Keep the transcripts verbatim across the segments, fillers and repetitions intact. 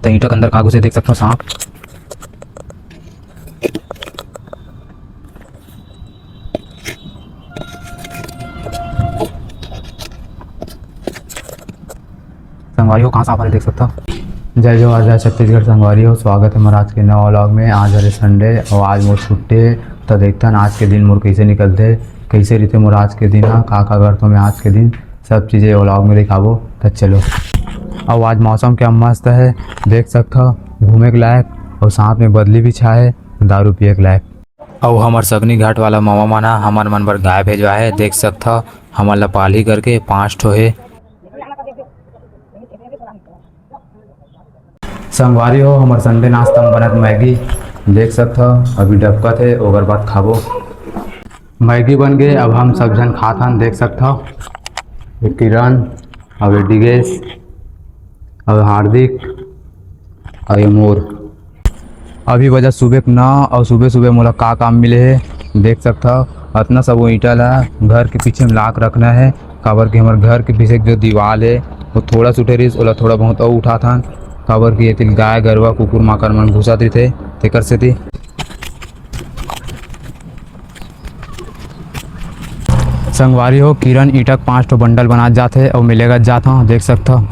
त ईंटा के अंदर का घुसे, देख सकथव सांप। संगवारी हो, कहाँ सांप हरे, देख सकथव। जय जोहार, जय छत्तीसगढ़। संगवारी हो, स्वागत हे मोर आज के नवा vlog में। आज हरे Sunday अउ आज मोर छुट्टी हे, त देखथन आज के दिन मोर कइसे निकलथे, कइसे रहिथे मोर आज के दिन ह, का का करथों मैं आज के दिन, सब चीजें vlog में दिखाबो। त चलो, अउ आज मौसम क्या मस्त हे, देख सकथव, घूमे के लायक, अउ साथ में बदली भी छाए हे, दारू पिए के लायक। अउ हमर सकनी घाट वाला मवा मन ह हमर मन बर गाय भेजवाए हे, देख सकथव, हमन ला पालही करके पाँच ठो हे। संगवारी हो, हमर Sunday नाश्ता में बनत मैगी, देख सकथव, अभी डबकत हे, ओकर बाद खाबो। मैगी बन गे, अब हम सब झन खाथन, देख सकथव, ये किरण, अब ये डिगेश, अब हार्दिक, अब ये मोर। अभी बजा सुबह के नौ, अउ सुबह सुबह मोला का काम मिले हे, देख सकथव, अतना सब वो ईंटा ला घर के पीछे में लाक रखना हे, काबर कि हमर घर के पीछे के जो दीवाल हे, वो थोड़ा सुटे रहिस, ओला थोड़ा बहुत अउ उठाथन, काबर कि एती गाय, गरुवा, कुकुर, माकर मन घुसत रहिथे, तेकर सेती। संगवारी हो, किरण ईंटा के पाँच ठो बंडल बनात जात हे अउ मैं लेगत जात हव, देख सकथव।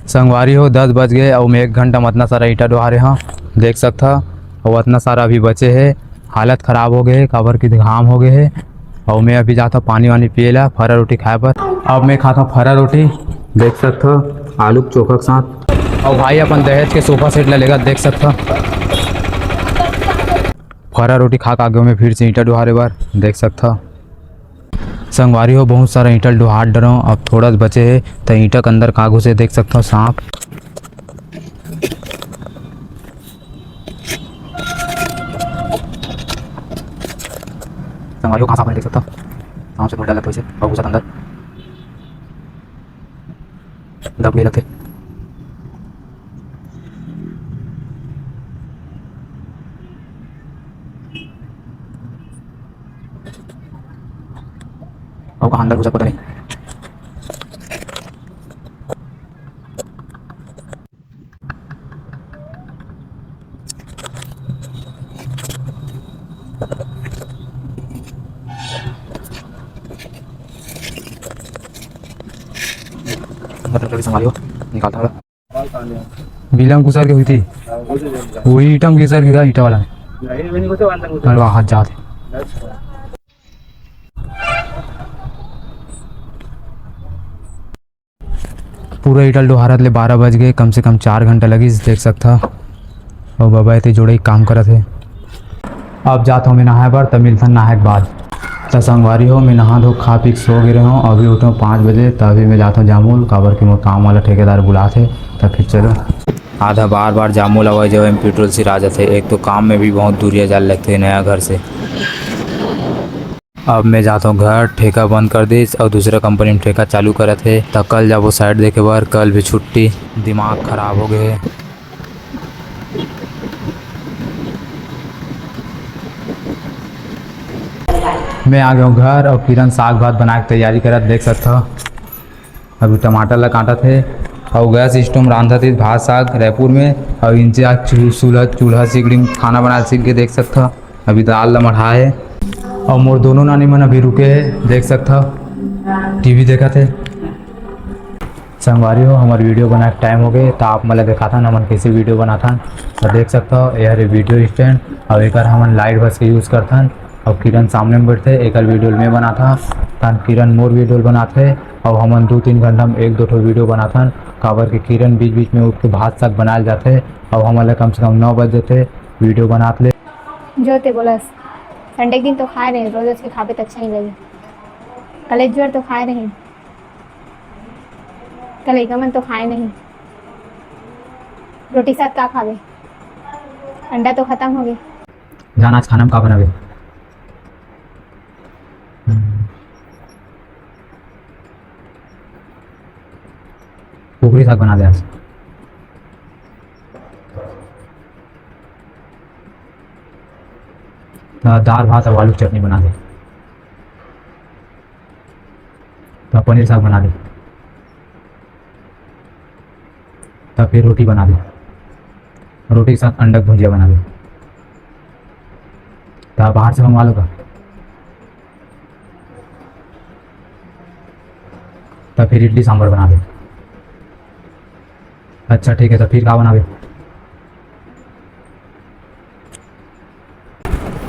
संगवारी हो, दस बज गे अउ मैं एक घंटा में अतना सारा ईंटा डोहारे हव, देख सकथव, अउ अतना सारा अभी बचे हे। हालत खराब हो गे हे, काबर कि घाम हो गे हे। अउ मैं अभी जात हव पानी वानी पिए ला, फरा रोटी खाए बर। अब मैं खात हव फरा रोटी, देख सकथव, आलू के चोखा के साथ। अउ भाई अपन दहेज के सोफा सेट ला लेगत, देख सकथव। फरा रोटी खा के आगे मैं फिर से ईंटा डोहारे बर, देख सकथव। संगवारी हो, बहुत सारा ईंटा ल डोहार डरव, अब थोड़ा स बचे हे, त ईंटा के अंदर का घुसे, देख सकथव, सांप। संगवारी हो, कहाँ सांप हे, देख सकथव, सांप से थोड़ा डर लगथे वैसे, अउ घुसत अंदर। दब गे लगथे। अउ कहाँ अंदर घुसत पता नहीं। मतलब, कभी संभालियो, निकालता हूँ। बिलम घुसर के हुई थी, वही ईटम घुसर के था, ईटा वाला। अरे वाह, हाथ जात हे। पूरा ईटा ल डोहारत ले बारह बज गे, कम से कम चार घंटा लगिस, देख सकथव। अउ बबा एती जोड़ई के काम करत हे। अब जात हव मैं नहाए बर, त मिलथन नहाए के बाद। त संगवारी हो, मैं नहा धो के खा पी के सो गे रहेंव, अभी उठेंव पाँच बजे, त अभी मैं जात हव जामुल, काबर कि मोर काम वाला ठेकेदार बुलात हे, त फिर चलो। आधा बार बार जामुल आवय जावय में पेट्रोल सिरा जाथे, एक तो काम में भी बहुत दूरिया जाए लगथे नया घर से। अब मैं जात हव घर, ठेका बंद कर दिस अउ दूसरा कंपनी में ठेका चालू करत हे, त कल जाबो site देखे बर, कल भी छुट्टी, दिमाग खराब हो गे हे। मैं आ गेंव घर अउ किरण साग भात बनाए के तैयारी करत, देख सकथव। अभी टमाटर ला काटत हे अउ गैस स्टोव रांधत हे भात साग रायपुर में। अउ इंचे आज चू-, चूल्हा, चूल्हा सिगड़ी में खाना बनाए सीख के देख सकथव। अभी दाल ला मढ़ाए हे अउ मोर दोनों नानी मन अभी रुके हे, देख सकथव, टीवी देखत हे। संगवारी हो, हमर वीडियो बनाए के टाइम हो गे, त आप मन ला देखाथन हमन कइसे वीडियो बनाथन। त देख सकथव, ये हरे वीडियो स्टैंड अउ एकर हमन लाइट बस के यूज करथन। अउ किरण सामने में बैठथे, एकर वीडियो ल मैं बनाथव, तहन किरण मोर वीडियो ल बनाथे, अउ हमन दू तीन घंटा में एक दो ठो वीडियो बनाथन, काबर के किरण बीच-बीच में उठ के भात साग बनाए ल जाथे, अउ हमन ला कम से कम नौ बज जथे वीडियो बनात ले। जो ते बोलस, संडे के दिन तो खाए रहे, रोज रोज के खाबे त अच्छा नहीं लगे। कलेज जोर तो खाए रहे, त लइका मन तो खाए नहीं। रोटी साथ का खाबे? अंडा तो खत्म हो गए। जान आज खाना में का बनाबे? हम्म। कुकरी साग बना दे आज। त दार भात अउ आलू के चटनी बना दे। त पनीर साग बना दे। त फिर रोटी बना दे। रोटी के साथ अंडा के भुजिया बना दे। त बाहर से मंगवा लो का? त फिर इडली सांभर बना दे। अच्छा ठीक है, त फिर का बनाबे?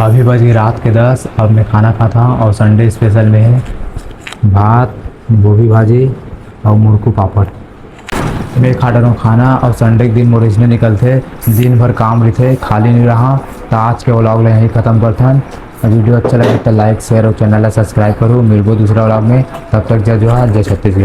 अभी बज गए रात के दस। अब मैं खाना खाता हूँ और संडे स्पेशल में है भात, गोभी भाजी और मुरकू पापड़। मैं खा डरहूँ खाना और संडे के दिन मोर अइसने निकलथे, दिन भर काम रहिथे, खाली नहीं रहा। त आज के व्लॉग ला यहीं खत्म करथन। वीडियो अच्छा लगे त लाइक, शेयर और चैनल ला सब्सक्राइब करो। मिलबो दूसरा व्लॉग में, तब तक जय जोहार, जय छत्तीसगढ़।